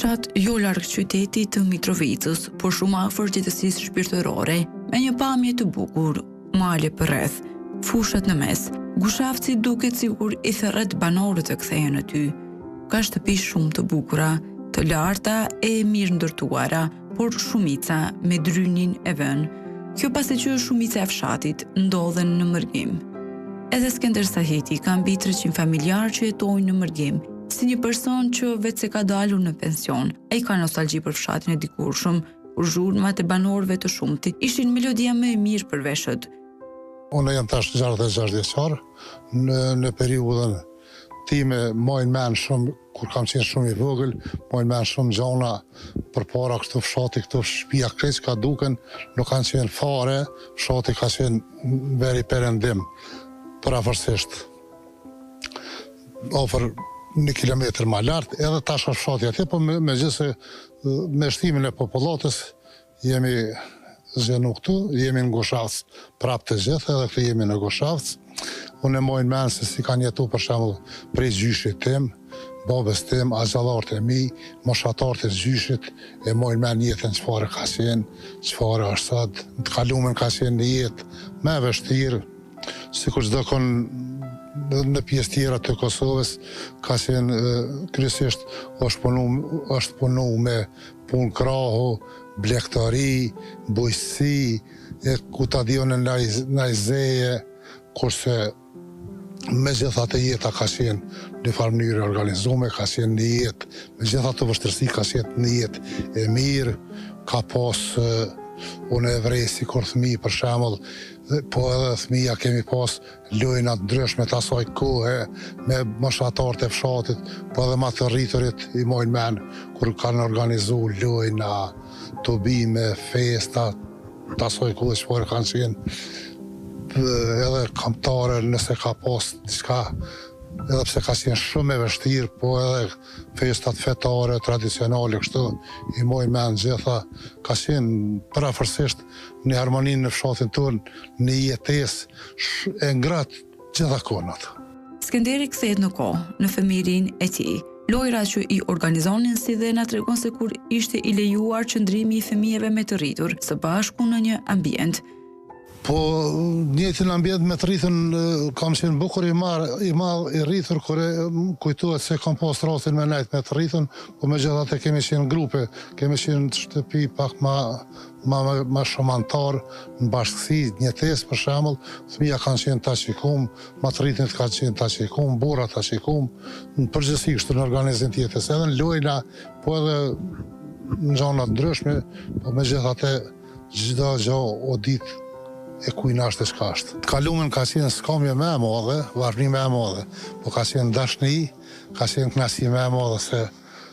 fshat jo larg qytetit të Mitrovicës, por shumë afër qetësisë shpirtërore, me një pamje të bukur, male përreth, fushat në mes. Gushavci duket sikur i thërret banorët të kthehen aty. Ka shtëpi shumë të bukura, të larta e mirëndërtuara, por shumica me drynin e vënë. Kjo pasi që shumica e fshatit ndodhen në mërgim. Edhe Skender Sahiti ka mbi 300 familjarë që jetojnë në mërgim. Si një person që veçse ka dalur në pension, ai ka nostalgji për fshatin e dikurshëm, kur zhurmat e banorëve të shumtë ishin melodia më e mirë për veshët. Unë jam tash 66 vjeçar, në, në periudhën time maj men shumë, kur kam qenë shumë i vogël, maj men shumë gjona përpara kështu fshati, këto shpia krejt çka duken, nuk kanë qenë fare, fshati ka qenë veri perëndim, përafërsisht afër një kilometër ma lart, edhe tash është fshati atje, po me, megjithëse me shtimin e popullatës Jemi zgjenu këtu, jemi në Gushavc prapë të gjithë, edhe këtu jemi në Gushavc. Unë e maj men se si kanë jetu për shembull prej gjyshit tim, babës tim, axhallarët e mi, moshatarët e gjyshit, e maj men jetën çfarë ka qenë, çfarë është sot. Në të kalumen ka qenë një jetë më e vështirë, sikur çdokon në pjesë tjera të Kosovës, ka qenë kryesisht është punu, është punu me punë krahu, blegtori, bujqësi, e ku ta di unë naj zeje, kurse megjithatë jeta ka qenë në farë mënyrë e organizume, ka qenë një jetë, me gjithë ato vështirësi ka qenë një jetë e mirë, ka pas unë e vrej sikur fëmijë për shembull, po edhe fëmija kemi pas lojna të ndryshme të asaj kohe me moshatarët e fshatit, po edhe ma të rriturit i mojnë men kur kanë organizu lojna, tubime, festa të asaj kohe çfarë kanë qenë edhe kombëtare nëse ka pas diçka edhe pse ka qenë shumë e vështirë, po edhe festat fetare, tradicionale, kështu, i mojnë men gjitha, ka qenë përafërsisht një harmoni në fshatin tonë, një jetesë e ngrohtë gjitha kohët. Skenderi kthehet në kohë, në fëmijërinë e tij. Lojërat që i organizonin si dhe na tregon se kur ishte i lejuar qëndrimi i fëmijëve me të rritur së bashku në një ambient. Po, njëjtin ambient me të rritun kam qenë bukur i marr, i madh, i rritur kur e kujtohet se kam pas rastin me nejt me të rritun, po megjithatë kemi qenë grupe, kemi qenë në shtëpi pak ma ma ma shumë anëtarë në bashkësi, në jetesë për shembull, fëmija kanë qenë t'aqikum, ma të rritunit kanë qenë t'aqikum, burrat t'aqikum, në përgjithësi kështu në organizim të jetës, edhe në lojna, po edhe në gjana të ndryshme, po megjithatë çdo gjë o ditë e kujna është e çka është. Të kalumen ka qenë skamje më e madhe, varfni më e madhe, po ka qenë dashni, ka qenë kënaqësi më e madhe se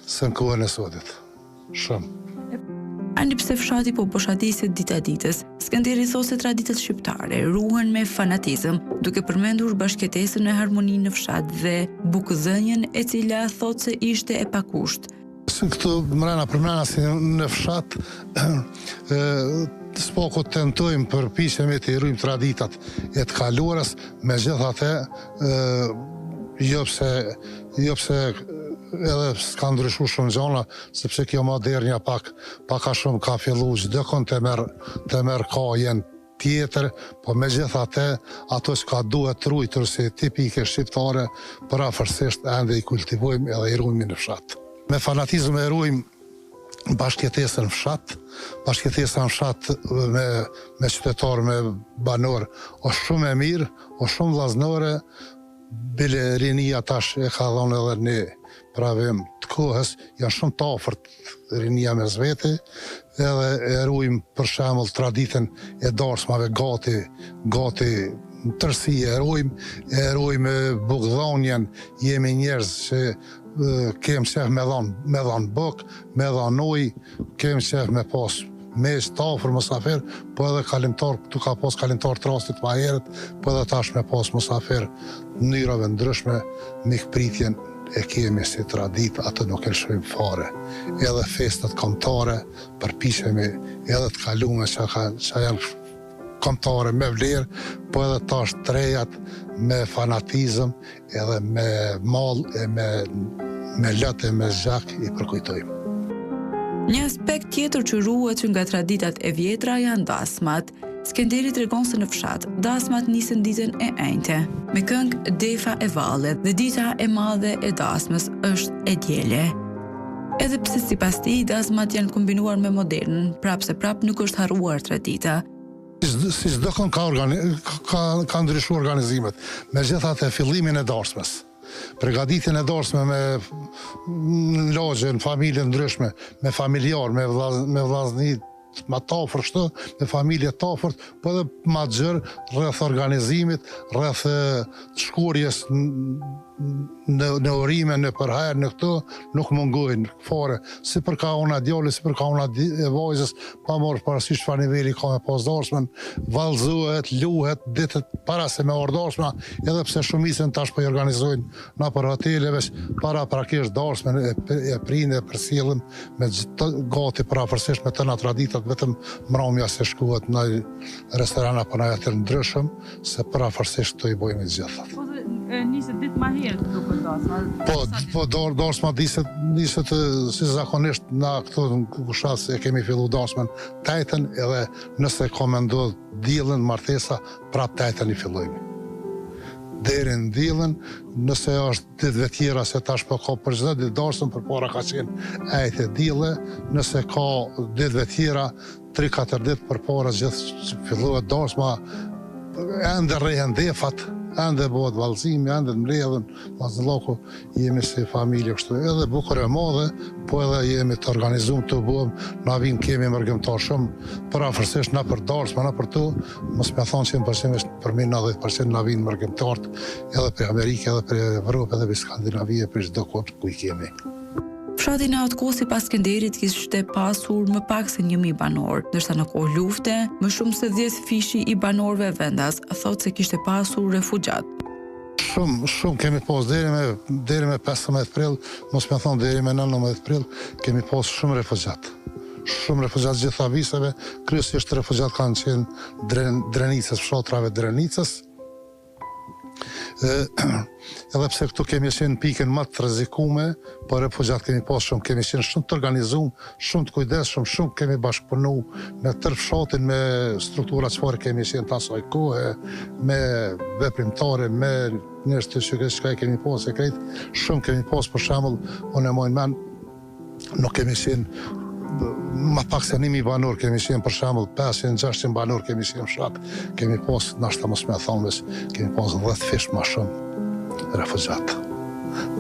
se në kohën e sotit. Shumë. Ani pse fshati po boshatiset dita ditës, Skenderi thotë se traditat shqiptare ruhen me fanatizëm, duke përmendur bashkëjetesën e harmoninë në fshat dhe bukëdhënien e cila thotë se ishte e pakusht. Si këtu mrena për mrena si në fshat, së paku tentojmë përpiqemi të rujmë traditat e të kaluarës, megjithatë jo pse jo pse edhe s'ka ndryshu shumë gjona, sepse kjo modernja pak pak a shumë ka fillu çdokon të merr të merr kajen tjetër, po megjithatë ato çka duhet rujtur si tipike shqiptare, përafërsisht ende i kultivojmë edhe i rujmë në fshat. Me fanatizëm e rujmë bashkëjetesën në fshat, bashkëjetesa në fshat me me qytetarë, me banorë, është shumë e mirë, është shumë vllaznore, Bile rinia tash e ka dhënë edhe një pravim të kohës, janë shumë të afërt rinia mes veti, edhe e rujmë për shembull traditën e darsmave gati, gati në tërësi e rujmë, e rujmë bukëdhonjen, jemi njerëz që kem qef me dhon, me dhon bukë, me dhon ujë, kem qef me pas miq të afër musafir, po edhe kalimtar, këtu ka pas kalimtar të rastit ma herët, po edhe tash me pas musafir në mënyrave ndryshme, mikpritjen e kemi si traditë, atë nuk e lëshojmë fare. Edhe festat kombëtare, përpiqemi edhe të kalume që, ka, që janë kombëtare me vlerë, po edhe tash të rejat me fanatizëm edhe me mall e me me lot e me gjak i përkujtojmë. Një aspekt tjetër që ruhet që nga traditat e vjetra janë dasmat. Skenderi tregon se në fshat, dasmat nisin ditën e enjte, me këngë defa e valle dhe dita e madhe e dasmës është e diele. Edhe pse sipas tij dasmat janë kombinuar me modernën, prapëseprapë nuk është harruar tradita. Si çdo kënd ka organi, ka ka ndryshuar organizimet. Megjithatë fillimin e dasmës, pregaditjen e dasmës me në lagje, në familje ndryshme, me familjar, me vllaz, me vllazni ma të afërt kështu, me familje të afërt, po edhe ma gjerë rreth organizimit, rreth shkuarjes në në urime, në përherë, në këto, nuk mungojnë fare, si për ka ona e djalit, si për ka ona e vajzës, pa marrë parasysh çfarë niveli ka me pas darsmën, vallëzohet, luhet, ditët para se me ardhë darsma, edhe pse shumicën tash po i organizojnë nëpër hotele, veç paraprakisht darsmën e, e prinë e përcjellim me gjithë gati përafërsisht me tëna traditat, vetëm mramja se shkohet në restoran apo në atë ndryshëm, se përafërsisht këto i bojmë të gjitha. Po dhe niset ditë ma herët duket dasma. Po, po dar, darsma niset, niset si zakonisht na këtu në Gushavc e kemi fillu darsmën t'ejtën edhe nëse ka me ndodh t'diellën martesa, prap t'ejtën i fillojmë. Deri në diellën, nëse është ditëve tjera se tash po ka për çdo ditë darsëm, përpara ka qenë ejte dielle, nëse ka ditëve tjera, 3-4 ditë përpara gjithë fillohet darsma, ende rrehen defat, ende bëhet vallëzimi, ende të mbledhen, mazëllaku, jemi si familje kështu, edhe bukur e madhe, po edhe jemi të organizum të bëhem, na vim kemi mërgimtar shumë, përafërsisht na për darsma, na për to, mos me thonë që në përqind është përmi 90% na vinë mërgimtarët, edhe prej Amerike, edhe prej Evropë, edhe prej Skandinavie, prej çdo kohë ku i kemi. Fshati në atë kohë sipas Skenderit kishte pasur më pak se 1000 banorë, ndërsa në kohë lufte, më shumë se dhjetëfishi i banorëve vendas thotë se kishte pasur refugjatë. Shumë, shumë kemi pas deri me deri me 15 prill, mos me thonë deri me 19 prill, kemi pas shumë refugjatë. Shumë refugjatë gjitha viseve, kryesisht refugjatë kanë qenë Dren, Drenicës, fshatrave Drenicës. Edhe pse këtu kemi qenë në pikën më të rrezikume, po refugjat kemi pas shumë, kemi qenë shumë të organizum, shumë të kujdesshëm, shumë kemi bashkëpunu me tërë fshatin, me struktura çfarë kemi qenë të asaj kohe, me veprimtare, me njerëz të që çka e kemi pas e krejt, shumë kemi pas për shembull, unë e maj mend Nuk kemi qenë ma pak se 1000 banor kemi qenë për shembull 500-600 banor kemi qenë në fshat, kemi pas nashta mos me thonë veç, kemi pas 10 fish ma shumë refugjat.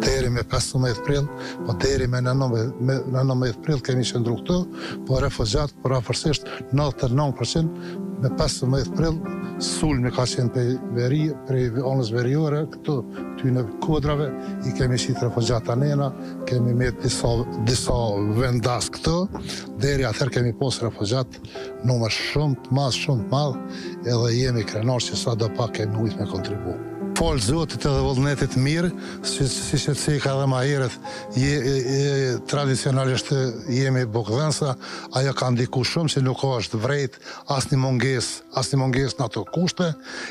Deri me 15 prill, po deri me 19, me 19 prill kemi qëndru këtu, po refugjat përafërsisht 99% me 15 prill sulmi ka qenë prej veri, prej anës veriore këtu, këtyne kodrave, i kemi qitë refugjat anena, Kemi met disa, disa vendas këtu, deri atëherë kemi pos refugjat numër shumë të madh, shumë të madh, edhe jemi krenar që sado pak kemi mujt me kontribu. Falë Zotit edhe vullnetit mirë, si, si që ceka edhe ma herët, je, je, tradicionalisht jemi bukëdhënësa, ajo ka ndiku shumë që nuk është vrejt asnjë mungesë asnjë mungesë në ato kushte,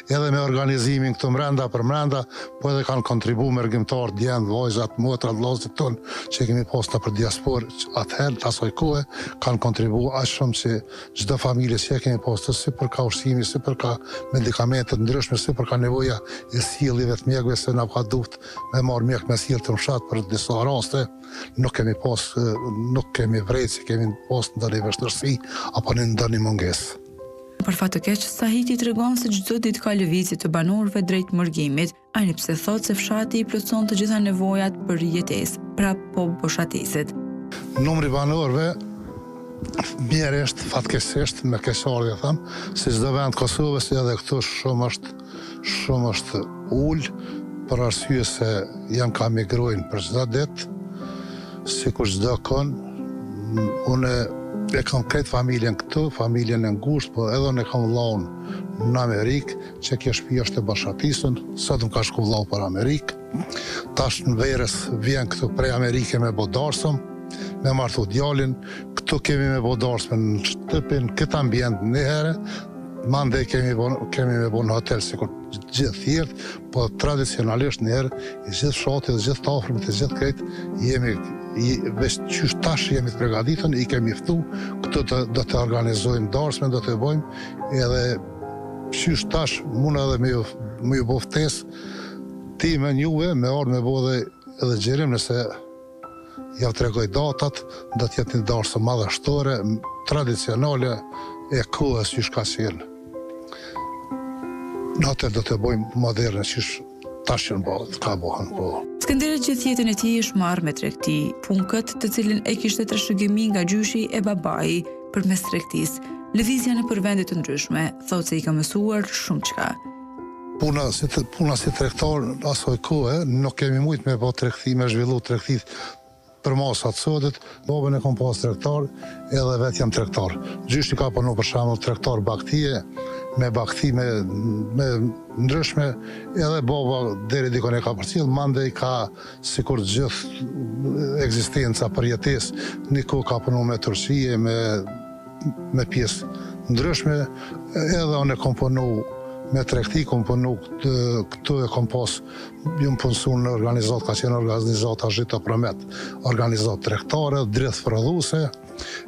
edhe me organizimin këtu mrenda për mrenda, po edhe kanë kontribu mërgimtarët, djemt, vajzat, motrat, vllazët tonë, që kemi pas nëpër diasporë, atëherë, të asaj kohe, kanë kontribu aq shumë që çdo familje që e kemi pas të si për ka ushqimi, si për ka medikamente të ndryshme, si për ka nevoja e sjelljeve të mjekëve, se na ka duft me marrë mjek me sjell në fshat për disa raste, nuk kemi pas, nuk kemi vrejt që kemi pas ndonjë vështirësi apo në ndonjë mungesë. Për fat të keq, Sahiti tregon se çdo ditë ka lëvizje të banorëve drejt mërgimit, ani pse thotë se fshati i plotëson të gjitha nevojat për jetesë, prapë po boshatiset. Numri i banorëve mjerisht, fatkeqësisht, me keqardhje them, si çdo vend të Kosovës edhe këtu shumë është shumë është ul për arsye se janë ka migrojnë për çdo ditë, sikur çdo kon, unë e kam krejt familjen këtu, familjen e ngushtë, po edhe unë e kam vllaun në Amerikë, që kjo shtëpi është e boshatisur, sot më ka shku vllau për Amerikë. Tash në verës vjen këtu prej Amerike me bo darsëm, me martu djalin, këtu kemi me bo darsëm në shtëpi, në këtë ambient një herë, mandej kemi, bo, kemi me bo në hotel, sikur. gjithë tjerët, po tradicionalisht njëherë i gjithë fshati dhe gjithë të afërmit e gjithë krejt jemi veç qysh tash jemi të pregaditun, i kemi ftu, këtu të, do të organizojmë darsmen, do të bëjmë edhe qysh tash mund edhe me ju, me ju bo ftesë ti me njuve, me ardhë me bo edhe, edhe xhirim nëse Jau tregoj datat, do të jetë një darsëm madhështore, tradicionale, e kohës qysh ka qenë. Në atë do të bëjmë moderne qysh tash janë bo, ka bohen, po. Skënderi gjithë jetën e tij është marrë me tregti, punë këtë të cilën e kishte trashëgimi nga gjyshi e babai përmes tregtisë. Lëvizja nëpër vende të ndryshme, thotë se i ka mësuar shumëçka. Puna si puna si tregtar asaj kohe nuk kemi mujt me bo tregti me zhvillu tregti përmasat sotit, babën e kom pas tregtar edhe vet jam tregtar. Gjyshi ka punu për shembull tregtar bagëtie, me bagëti me me ndryshme, edhe baba deri dikun e ka përcjell, mandej ka sikur gjithë ekzistenca për jetesë, një kohë ka punu me Turqi e me me pjesë ndryshme, edhe unë e kom punu me tregti, kom punu këtu e kom pas, jam punësu në organizatë, ka qenë organizata Zhitopromet, organizatë tregtare, drith prodhuse,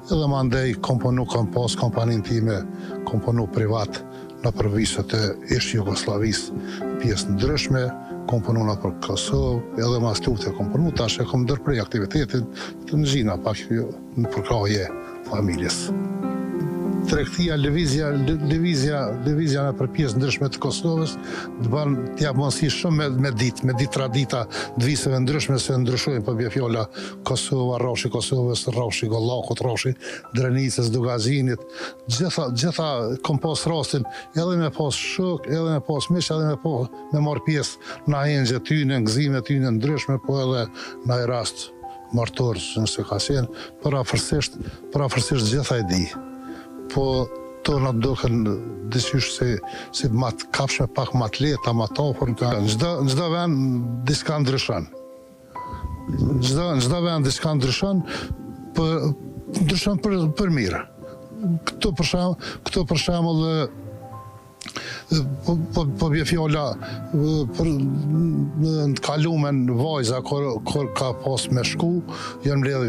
edhe mandej kom punu, kom pas kompaninë time, kom punu privat nëpër viset e ish Jugosllavisë, pjesë ndryshme, kom punu nëpër Kosovë, edhe mas lufte kom punu, tash e kom ndërpre aktivitetin, të nxina pak jo, në përkrahje familjes. Tregtia, lëvizja, lëvizja, lëvizja nëpër pjesë ndryshme të Kosovës, të bën të jap mundësi shumë me, me ditë, me ditë tradita të viseve ndryshme se ndryshojnë po bie fjala Kosova, rrafshi Kosovës, rrafshi Gollakut, rrafshi Drenicës, Dukagjinit, gjitha gjitha kom pas rastin edhe me pas shok, edhe me pas miq, edhe me po me marr pjesë në ahengje tyne, në gëzime tyne ndryshme, po edhe në rast Mortor nëse ka qenë, përafërsisht, përafërsisht gjitha i di. Po to na duken diqysh si, si ma të kapshme, pak ma të lehta, ma të afërmta. Në çdo, në çdo vend diçka ndryshon. Në çdo, në çdo vend diçka ndryshon, po ndryshon për për mirë. Këtu për shembull, këtu për shembull Po, po, po bje fjala për në të kalumen vajza kur, kur ka pas me shku, janë mbledh,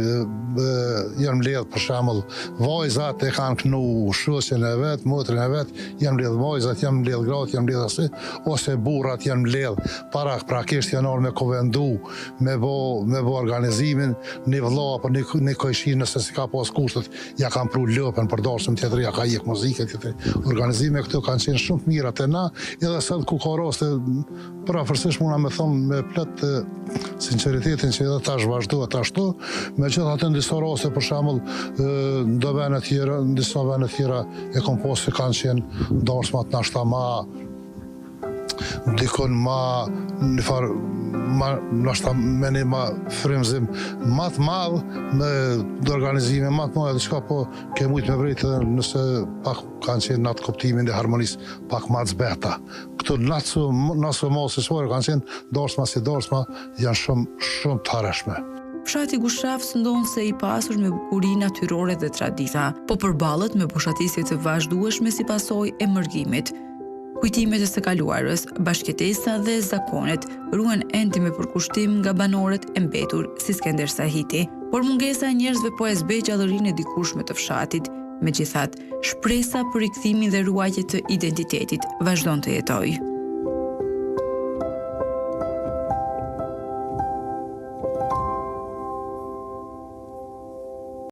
janë mbledh për shembull vajzat e kanë knu shoqen e vet, motrën e vet, janë mbledh vajzat, janë mbledh gratë, janë mbledh ose, ose burrat janë mbledh paraprakisht janë ardhë me kuvendu, me bo, me bo organizimin, një vlla apo një, një kojshi nëse s'i ka pas kushtet ja kanë pru lopën për darsëm tjetër ja ka hjek muzikën tjetër organizime këto kanë qenë shumë të mira te na edhe sot ku ka raste përafërsisht muna me thonë me plot sinqeritetin që edhe tash vazhdohet ashtu megjithatë në disa raste për shembull në do vende tjera në disa vende tjera e kom pa se kanë qenë darsmat nashta ma dikun ma një farë ma nashta me një ma frymëzim ma të madh me organizime ma të madhe diçka po ke mujt me vrejt edhe nëse pak kanë qenë në atë kuptimin e harmonisë pak ma të zbehta. Këto n'atë n'atë masë çfarë kanë qenë darsma si darsma janë shumë shumë të hareshme. Fshati Gushafc ndonëse i pasur me bukuri natyrore dhe tradita, po përballet me boshatisje të vazhdueshme si pasojë e mërgimit. Kujtimet e së kaluarës, bashkëjetesa dhe zakonet ruhen ende me përkushtim nga banorët e mbetur si Skender Sahiti. Por mungesa e njerëzve po e zbeh gjallërinë e dikurshme të fshatit. Megjithatë, shpresa për rikthimin dhe ruajtje të identitetit vazhdon të jetojë.